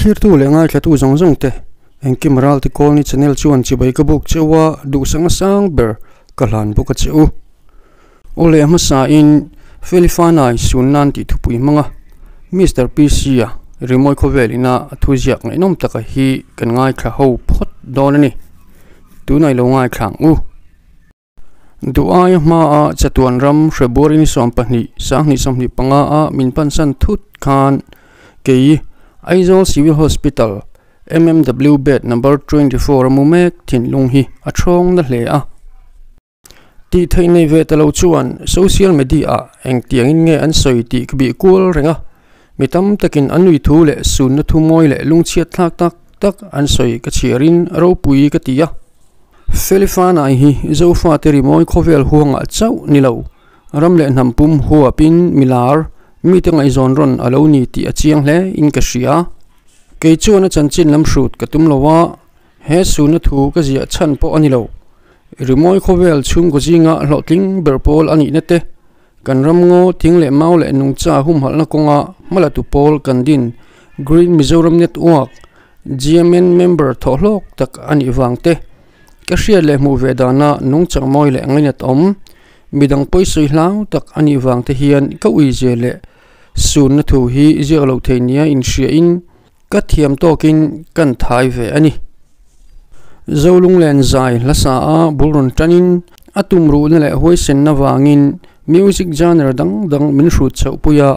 Thlirtu leh ngaithlatu zawng zawng te engkim Ralte Colony channel chuan chibai ka buk cheu a, duhsanga sang ber ka hlan bawk a che u. Aw leh hmasa in Felifanai sun nan tih thupui hmang a, Mister PC a rimawi khawvel ina a thu ziak ngaihnawm taka hi kan ngaithla ho phawt dawn a ni. Tunah i lo ngaithla ang u. Duh aia hmaa chatuan ram February ni 12, 2025 a min pansan thut khan kei Aizawl Civil Hospital MMW bed number 24 a mu mek thinlung hi a thawng na hle a. Tih theih nei ve ta lo chuan social media ah engtiangin nge an sawi tih ka bih kual reng a, mi tam takin an nui thu leh sunna thu mawi leh lungchhiat thlak tak tak an sawi ka chhiarin ropui ka ti a. Felifanai hi Zofate rimawi khawvel huangah chauh ni lo, ram leh hnam pum huapin milar, mite ngaihzawn rawn a lo ni tih a chiang hle in ka hria. Kei chuan a chanchin lam hrut ka tum lo a, he suna thu ka ziah chhan pawh a ni lo. Rimawi khawvel chhungkaw zinga hlawhtling ber pawl a nihna te, kan ram ngaw thing leh mau leh nungcha humhalhna kawnga hmalatu pawl kan din Green Mizoram Network, GMN member thawhhlawk tak a nih vang te, ka hriat leh hmuh ve dana nungchang mawi leh ngainat awm, midang pawisawi hlau tak a nih vang te hian ka uizia leh sunna thu hi ziak lo thei nia inhriain ka thiam tawkin kan thai ve a ni. Zolunglen zai hlasa a bul rawn tanin a tumruhna leh huaisenna vangin music genre dang dang min hrut chhoh pui a,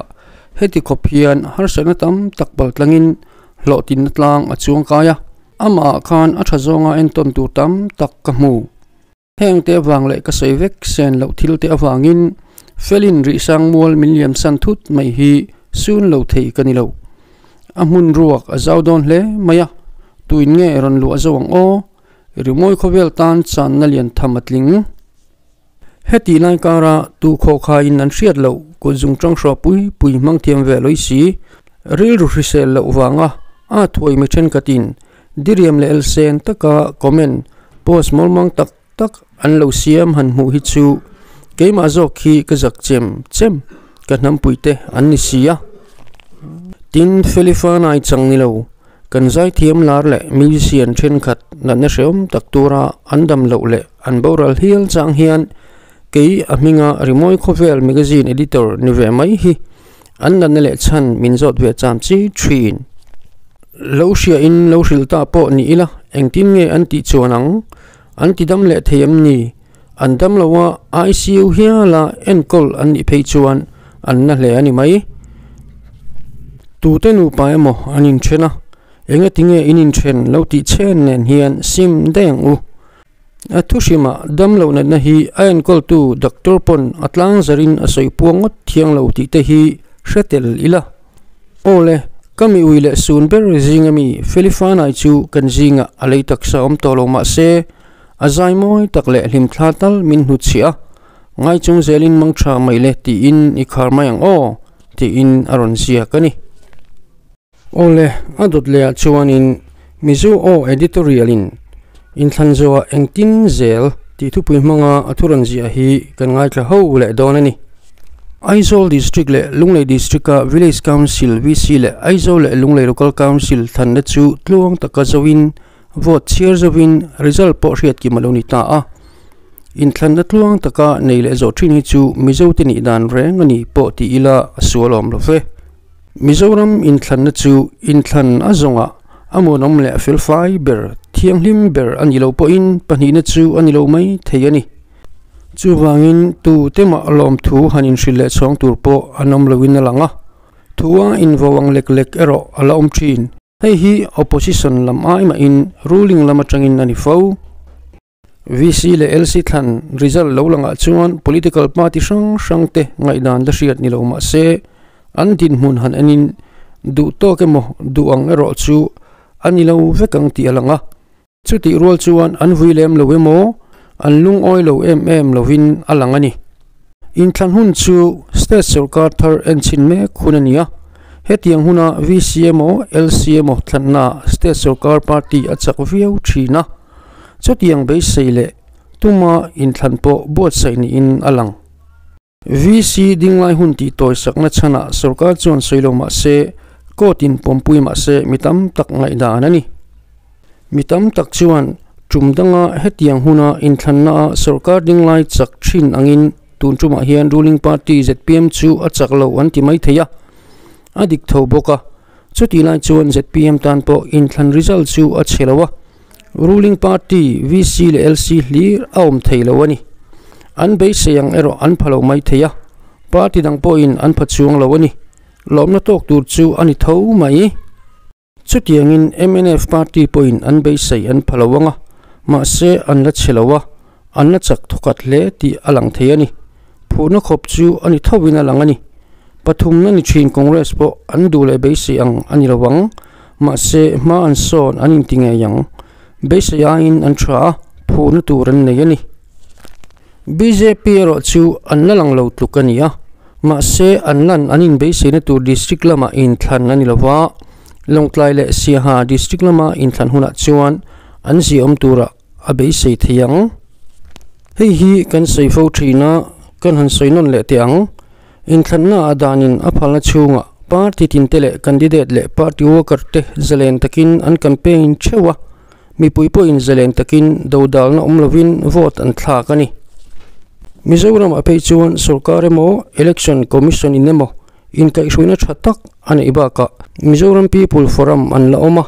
heti khawp hian harsatna tam tak paltlangin hlawhtinna tlang a chuang kai a, amah khan a tha zawnga entawn tur tam tak ka hmu. Heng te avang leh ka sawi vek sen loh thil te avangin Felin rihsang mual min liam san thut mai hi sun lo thei ka ni lo. A hmun ruak a zau dawn hle mai a, tuin nge rawn luah zo ang aw? Rimawi khawvel tan channa lian tham a tling. Heti lai kara tu khawkhaiin an hriat loh kut zung tang hruah pui pui hmang thiam ve lawih si, rilru hrisel loh vanga a thuai mi thenkhatin diriam leh elsen taka comment post mawlmang tak tak an lo siam han hmuh hi chu keimah zawk hi ka zak chem chem ka hnampuite an ni si a. Tin, Felifanai chang ni lo Kan zaithiam lar leh musician thenkhat natna hrehawm tak tura an dam loh leh an boral hial chang hian kei a hminga Rimawi Khawvel magazine editor ni ve mai hi an natna leh chhan min zawt ve cham chi thin. Lo hriain lo hrilh ta pawh ni ila engtin nge an tih chuan ang? An ti dam leh thei em ni? An dam lo a, ICU hiala enkawl an nih phei chuan an na hle a ni mai. Tute nupa emaw an inthen a, engati nge in inthen lo tih chhen nen hian sim daih ang u. A thuhrimah dam loh natna hi a enkawltu doctor pawn a tlang zarin a sawi puang ngawt thiang lo tih te hi hre tel ila. Aw le, ka mi ui leh sun ber zinga mi Felifanai chu kan zingah a lei taksa awm tawh lo mah se, A zai mawi tak leh hlim thla tal min hnutchhiah a, ngai chung zelin mang tha mai le tiin i khar mai ang aw tiin a rawn ziak a ni. Awle, a dawt lehah chuanin Mizo Aw Editorial-in inthlan zawhah engtin zel tih thupui hmanga a thu rawn ziah hi kan ngaithla ho leh dawn a ni. Aizawl District leh Lunglei District-a Village Council, VC, leh Aizawl leh Lunglei Local Council thlanna chu tluang taka zoin Vote chhiar zovin result pawh hriat kim a lo ni ta a, inthlanna tluang taka nei leh zawh thin hi chu Mizote nih dan reng a ni pawh ti ila a sual awm lo ve. Mizoram inthlanna chu inthlan a zawngah a muanawm leh a felfai ber, thianghlim ber a nih loh pawhin pahnihna chu a ni lo mai thei a ni. Chuvangin tute mah lawmthu han inhrilh leh chhawng tur pawh an awm loin a lang a, thua invo ang lek lek erawh a la awm thin. Hei hi opposition lam ai mahin ruling lam atangin a ni fo. VC leh LC thlan result lo langah chuan political party hrang hrang te ngaihdan la hriat ni lo mah se an dinhmun han enin duh tawk emaw duh ang erawh chu a ni lo vek ang tih a lang a. Chutih rual chuan an vui lem lo emaw, an lungawi lo em em lovin a lang a ni. Inthlan hun chu state sorkar thar enchhin mek hun a ni a, hetiang huna VC emaw LC emaw thlannaah state sorkar party a chak viau thin a, chutiang beisei leh tuma inthlan pawh buatsaih niin a lang. VC dinglai hun tih tawisakna chhanah sorkar chuan sawi lo mah se, Court in pawmpui mah se mi tam tak ngaihdan a ni. Mi tam tak chuan tum danga hetiang huna inthlanna a sorkar dinglai chak thin angin tun tumah hian ruling party zpm chu a chak lo an ti mai thei a, a dik tho bawk a. Chutih lai chuan zpm tan pawh inthlan result chu a chhe lo a, ruling party VC leh LC hlir a awm thei lo a ni. An beisei ang erawh an pha lo mai thei a, party dang pawhin an pha chuang lo a ni. Lawmna tawk tur chu a ni tho mai. Chutiangin mnf party pawhin an beisei an pha lo ang a, mahse an la chhe lo a, an la chak thawkhat hle tih a lang thei a ni. Phurna khawp chu a ni thovin a lang a ni. Pathumna ni thin Congress pawh an duh leh beisei ang a ni lo ang, mahse hma an sawn an inti ngei ang. Beisei aiin an tha a, phurna tur an nei a ni. Bjp erawh chu an la lang lo tluk a ni a, mahse an lan an inbeiseina tur district lamah inthlan a ni lo va, Lawngtlai leh Siaha district lama inthlan hunah chuan an ziahawm turah a beisei thei ang. Hei hi kan sawi fo thin a, kan han sawi nawn leh teh ang. Inthlanna a danin a phalna chhungah party tinte leh candidate leh party worker te zalen takin an campaign theuh a, Mipui pawhin zalen takin dodalna awm lovin vote an thlak a ni. Mizoram-ah phei chuan sorkar emaw Election Commission in emaw inkaihhruaina tha tak a neih bakah Mizoram People Forum an la awm a,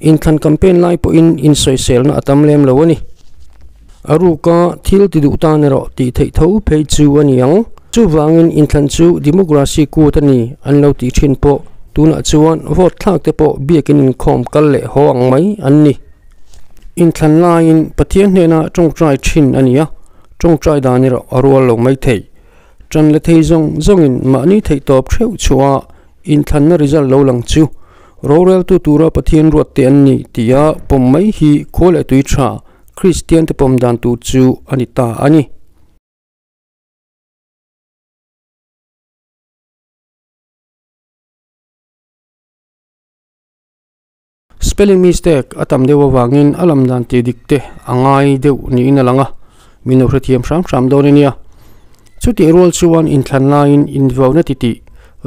inthlan campaign lai pawhin insawiselna a tam lem lo a ni. A ruka thil ti duh tan erawh tih theih tho phei chu a ni ang. Chuvangin inthlan chu democracy kut a ni an lo tih thin pawh tunah chuan vote thlak te pawh biakin inkhawm kal leh haw ang mai an ni. Inthlan laiin Pathian hnena tawngtai thin a ni a, tawngtai dan erawh a rual lo mai thei. Tan la thei zawng zawngin mahni theihtawp theuh chhuah a inthlanna result lo lang chu roreltu tura Pathian ruat te an ni tia pawm mai hi khua leh tui tha Kristian te pawm dan tur chu a ni ta a ni. Spelling mistake a tam deuh avangin a lam dan tih dik te a ngai deuh niin a lang a, min lo hrethiam hram hram dawn a nia. Chutih rual chuan inthlan laiin invauna titih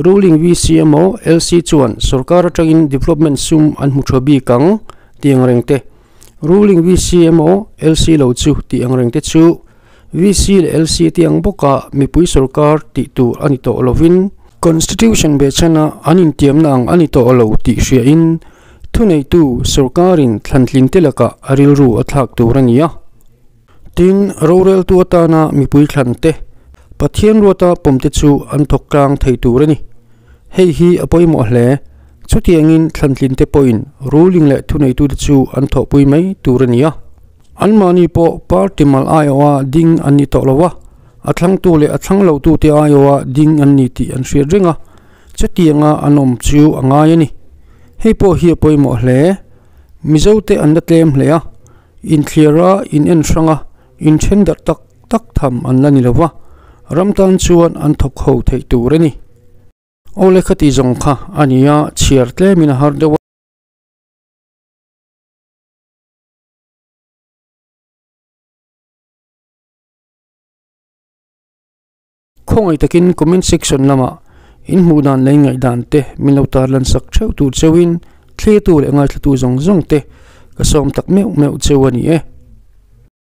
ruling VC emaw LC chuan sorkar atangin development sum an hmu tha bik ang tih ang reng te, ruling VC emaw LC lo chu tih ang reng te chu VC leh LC te ang bawka mipui sorkar tih tur a ni tawh lovin, Constitution behchhana an intiamna ang a ni tawh lo tih hriain thuneitu sorkarin thlantlin te lakah a rilru a thlak tur a ni a. Tin, roreltu atana mipui thlan te, Pathian ruata pawmte chu an thawk tlang thei tur a ni. Hei hi a pawimawh hle. Chutiangin thlantlin te pawhin ruling leh thuneitute chu an thawhpui mai tur a ni a. Anmahni pawh party mal aiawha ding an ni tawh lo a, a thlangtu leh a thlang lotute aiawha ding an ni tih an hriat reng a, chutianga an awm chu a ngai a ni. Hei pawh hi a pawimawh hle. Mizote an la tlem hle a, inthliar a, in en hrang a, inthen darh tak tak tham an la ni lo va, ram tan chuan an thawk ho theih tur a ni. Aw le khati zawng kha a nia, chhiar tlemin a har deuh a. Khawngaih takin comment section lamah in hmuh dan leh in ngaihdan te min lo tarlan sak theuh tur cheuhin thlirtu leh ngaithlatu zawng zawng te ka sawm tak meuh meuh cheu a ni e.